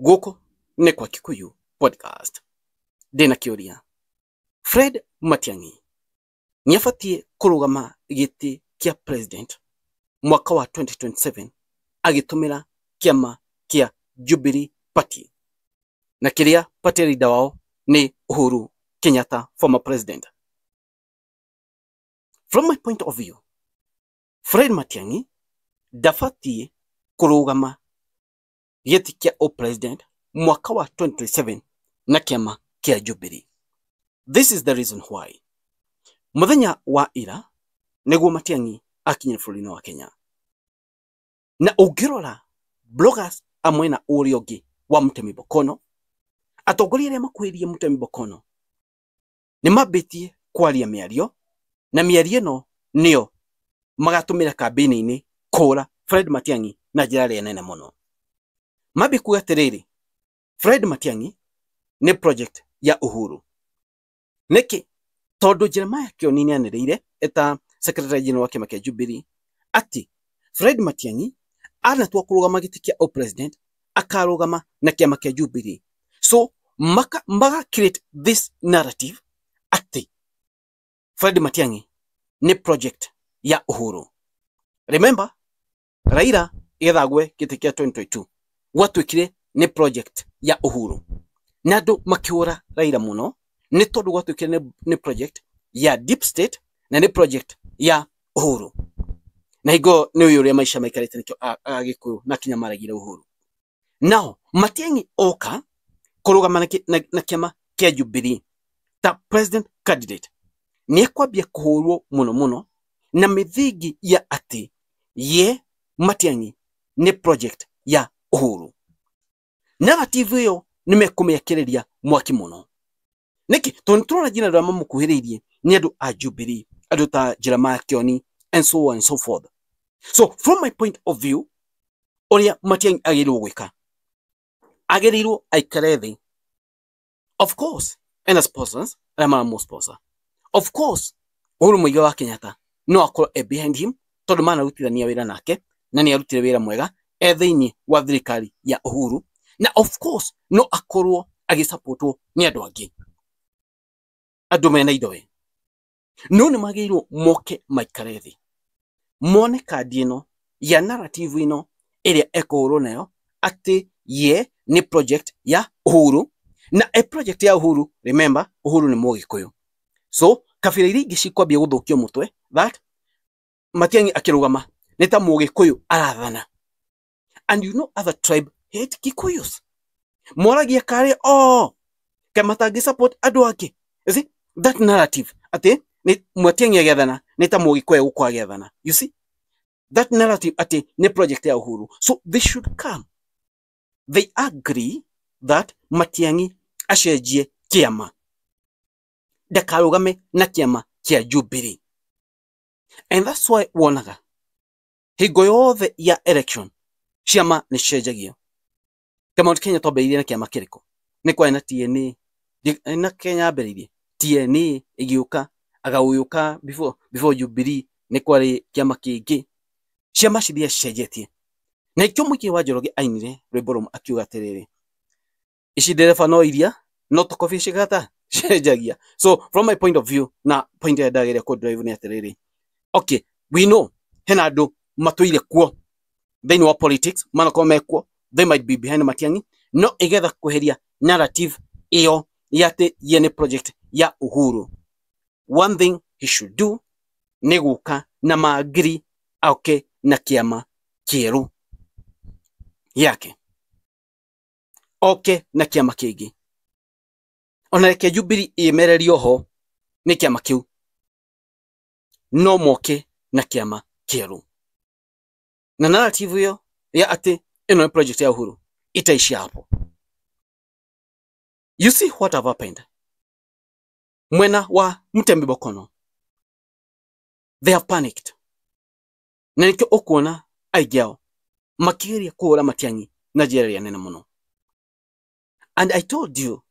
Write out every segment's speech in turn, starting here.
Gũkũ nĩ kwa Kikuyu Podcast. Ndĩna kĩũria, Fred Matiang'i nĩ abatiĩ kũrũgama gĩtĩ kĩa president mwaka wa 2027 agĩtũmĩra kĩama kĩa Jubilee Party, na kĩrĩa party leader wao nĩ Uhuru Kenyatta, former president? From my point of view, Fred Matiang'i ndabatiĩ kũrũgama gĩtĩ kĩa president mwaka wa 2027 na kĩama kĩa Jubilee. This is the reason why. Mũthenya wa ira nĩguo Matiang'i akinyire bũrũri-inĩ wa Kenya, na ũngĩrora bloggers a mwena ũrĩa ũngĩ wa Mutemi Bokono, atongoria arĩa makuhĩrĩirie Mutemi Bokono nĩ mambĩtie kwaria mĩario, na mĩario ĩno nĩyo magatũmĩra kambĩini-inĩ kũra Fred Matiang'i na njĩra ĩrĩa nene mũno. Mambie kuga atĩrĩrĩ, Fred Matiang'i nĩ project ya Uhuru. Nĩkĩ? Tondũ Jeremiah Kioni nĩanĩrĩire eta Secretary General wa kĩama kĩa Jubilee atĩ Fred Matiang'i anatua kũrũgama gĩtĩ kĩa president akarũgama na kĩama kĩa Jubilee. So maka create this narrative atĩ Fred Matiang'i nĩ project ya Uhuru. Remember, Raila gĩtha agwe gĩtĩ kĩa 2022 gwatuĩkire nĩ project ya Uhuru, na andũ makĩhũra Raila mũno nĩ tondũ gwatuĩkire nĩ project ya deep state na nĩ project ya Uhuru. Na hingo nĩ ũyũ ũrĩa maica maikarĩte, nĩkĩo Agĩkũyũ na kinya maragire Uhuru. Now Matiang'i oka kũrũgama na kĩama kĩa Jubilee ta president candidate, nĩ ekwambia kũhũrwo mũno mũno na mĩthingi ya atĩ ye Matiang'i nĩ project ya Uhuru. Narrative ĩyo nĩ mekũmĩakĩrĩria mwaki mũno. Nĩkĩ? Tondũ nĩtũrona nginya andũ arĩa mamũkuhĩrĩirie nĩ andũ a Jubilee, andũ ta Jeremiah Kioni and so on and so forth. So from my point of view, ũrĩa Matiang'i agĩrĩirwo gwĩka, agĩrĩirwo aikare thĩ, of course ena sponsors arĩa maramũ sponsor. Of course Uhuru Muigai wa Kenyatta no akorwo e behind him, tondũ manarutithania wĩra nake na nĩ arutire wĩra mwega e thĩinĩ wa thirikari ya Uhuru, na of course no akorwo agĩsupportwo nĩ andũ angĩ, andũ mena indo we. No nĩ magĩrĩirwo moke maikare thĩ, mone kandi ĩno ya narrative ĩno ĩrĩa ekũhũrwo nayo atĩ ye nĩ project ya Uhuru, na e project ya Uhuru. Remember, Uhuru nĩ Mũgĩkũyũ, so kabira iria ingĩ cikwambia gũthũkio mũtwe that Matiang'i akĩrũgama nĩ ta Mũgĩkũyũ arathana. And you know other tribe hate Kikuyus, moragia karĩ o kaĩ matangĩ support andũ angĩ. You see that narrative atĩ nĩ Matiang'i agĩathana nĩ ta Mũgĩkũyũ gũkũ agĩathana. You see that narrative atĩ nĩ project ya Uhuru. So they should come, they agree that Matiang'i acenjie kĩama, ndakarũgame na kĩama kĩa Jubilee. And that's why wonaga hingo yothe ya election ciama nĩ cicenjagio. Ta Mount Kenya twambĩrĩirie na kĩama kĩrĩkũ? Nĩ kwarĩ na TNA na Kenya yambĩrĩirie TNA, ĩgĩũka agagũyũka before Jubilee nĩ kwarĩ kĩama kĩngĩ. Ciama cithiaga cicenjetie, na ikĩo Mũingĩ wa Njoroge ainire rwĩmbo rũmwe akiuga atĩrĩrĩ, ici ndereba no iria no tũkobi cigata cenjagia. So from my point of view, na point ĩrĩa ndageria kũ drive nĩ atĩrĩrĩ, okay, we know hena andũ matũire kuo thĩinĩ wa politics, manakorwo mekuo, they might be behind Matiang'i, no igetha kweheria narrative ĩyo ya atĩ ye nĩ project ya Uhuru, one thing he should do nĩ gũka na mangiri oke na kĩama kĩerũ yake, oke na kĩama kĩngĩ. Ona reke Jubilee ĩmererio ho nĩ kĩama kĩu, no moke na kĩama kĩerũ, na narrative ĩyo ya atĩ ĩno nĩ project ya Uhuru itaishia hapo. You see what have happened mwena wa Mutembi Bokono, they have panicked, na nĩkĩo ũkuona aingĩ ao makĩgeria kũhũra Matiang'i na njĩra ĩrĩa nene mũno. And I told you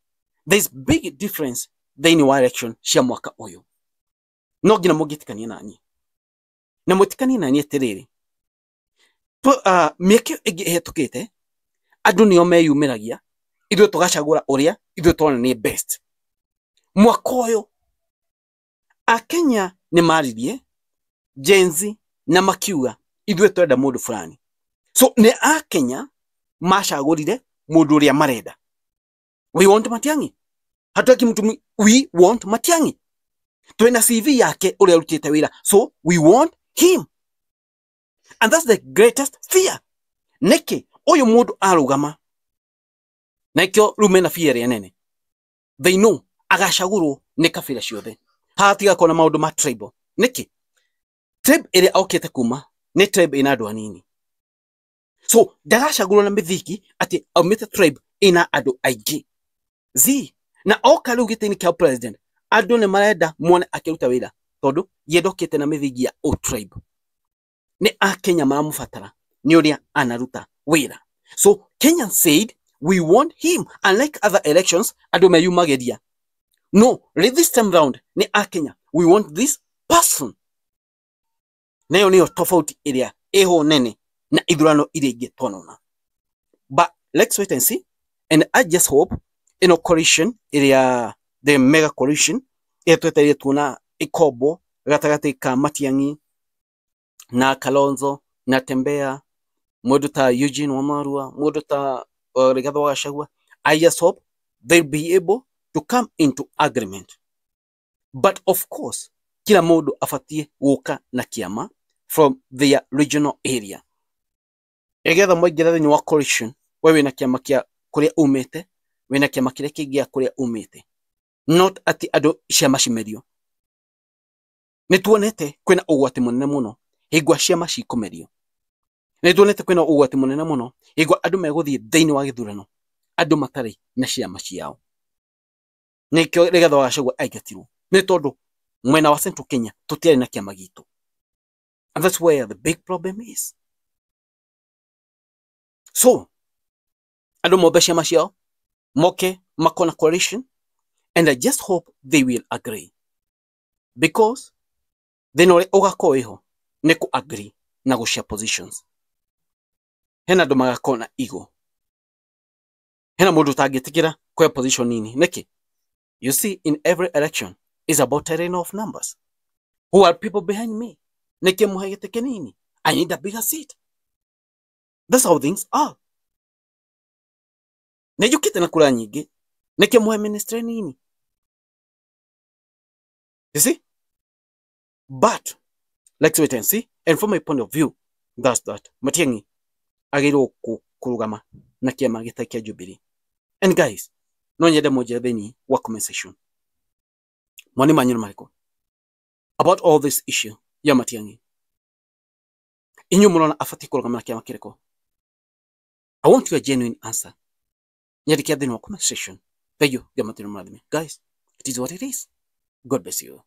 there's big difference thĩinĩ wa election cia mwaka ũyũ. No nginya mũngĩtĩkania naniĩ na mwĩtĩkanie naniĩ atĩrĩrĩ, mĩaka ĩyo ĩngĩ ĩhetũkĩte Andũ nĩo meyumĩragia, ithuĩ tũgacagũra ũrĩa ithuĩ tuona nĩ best. Mwaka ũyũ Akenya nĩ maririe Gen Z na makiuga ithuĩ twenda mũndũ fulani. So nĩ Akenya macagũrire mũndũ ũrĩa marenda. We want Matiang'i. Hatutaki mtu, we want Matiang'i. Twina CV yake ũrĩa arutĩte wĩra, so we want him. And that's the greatest fear. Nĩkĩ ũyũ mũndũ arũgama na ikĩo rĩu mena fear ĩrĩa nene? They know agacagũrwo nĩ kabira ciothe. Haha tigakorwo na maũndũ ma tribal. Nĩkĩ? Tribe ĩrĩa okĩte kuma nĩ tribe ĩna andũ anini, so ndagacagũrwo na mĩthingi atĩ aumĩte tribe ĩna andũ aingĩ z na oka rĩu gĩtĩ-inĩ kĩa president, andũ nĩ marenda muone akĩruta wĩra tondũ ye ndokĩte na mĩthingi ya o tribe. Nĩ Akenya maramũbatara nĩ ũrĩa anaruta wĩra. So Kenya said we want him. Unlike other elections andũ meyumagĩria, no, this time round nĩ Akenya, we want this person. Nayo nĩyo tofauti ĩrĩa ĩho nene na ithurano iria ingĩ twanona. But let's wait and see, and I just hope ĩno coalition ĩrĩa, the mega coalition ĩrĩa twetereire tuona ĩkombo gatagatĩ ka Matiang'i na Kalonzo na Tembea, mũndũ ta Eugene Wamalwa, mũndũ ta Rigathi wa Gachagua, I just hope they'll be able to come into agreement. But of course kila mũndũ abatie gũka na kĩama from their regional area igetha mwaingĩra thĩinĩ wa coalition, we wĩna kĩama kĩa kũrĩa umĩte, wĩna kĩama kĩrĩa kĩngĩ gĩa kũrĩa umĩte, not atĩ andũ ciama cimerio. Nĩ tuonete kwĩna ũgwati mũnene mũno hingo ciama cikũmerio. Nĩ tuonete kwĩna ũgwati mũnene mũno hingo andũ megũthiĩ thĩinĩ wa gĩthurano andũ matarĩ na ciama ciao. Nĩkĩo Rigathi wa Gachagua aingatirwo, nĩ tondũ mwena wa Central Kenya tũtiarĩ na kĩama gitũ. And that's where the big problem is. So andũ mombe ciama ciao moke makona coalition, and I just hope they will agree, because thĩna ũrĩa ũgakorwo wĩho nĩ kũ agree na gũ share positions. Hena andũ magakorwo na ego, hena mũndũ ũtangĩtĩkĩra kũhe position nini. Nĩkĩ? You see, in every election is about terrain of numbers. Who are people behind me? Nĩkĩ mũhe gĩtĩ kĩnini? I need a bigger seat. That's how things are. Nĩ njũkĩte na kura nyingĩ, nĩkĩ mũhe ministry nini? You see? But let's wait and see. And from my point of view, that's that. Matiang'i agĩrĩirwo kũrũgama na kĩama gĩtarĩ kĩa Jubilee. And guys, no nyende mũnjĩre thĩinĩ wa comment section mawoni manyu nĩ marĩkũ about all this issue ya Matiang'i. Inyuĩ mũrona abatiĩ kũrũgama na kĩama kĩrĩkũ? I want your genuine answer. Nyandĩkĩra thĩinĩ wa comment section. Thank you. Ngai mũrathime. Guys, it is what it is. God bless you.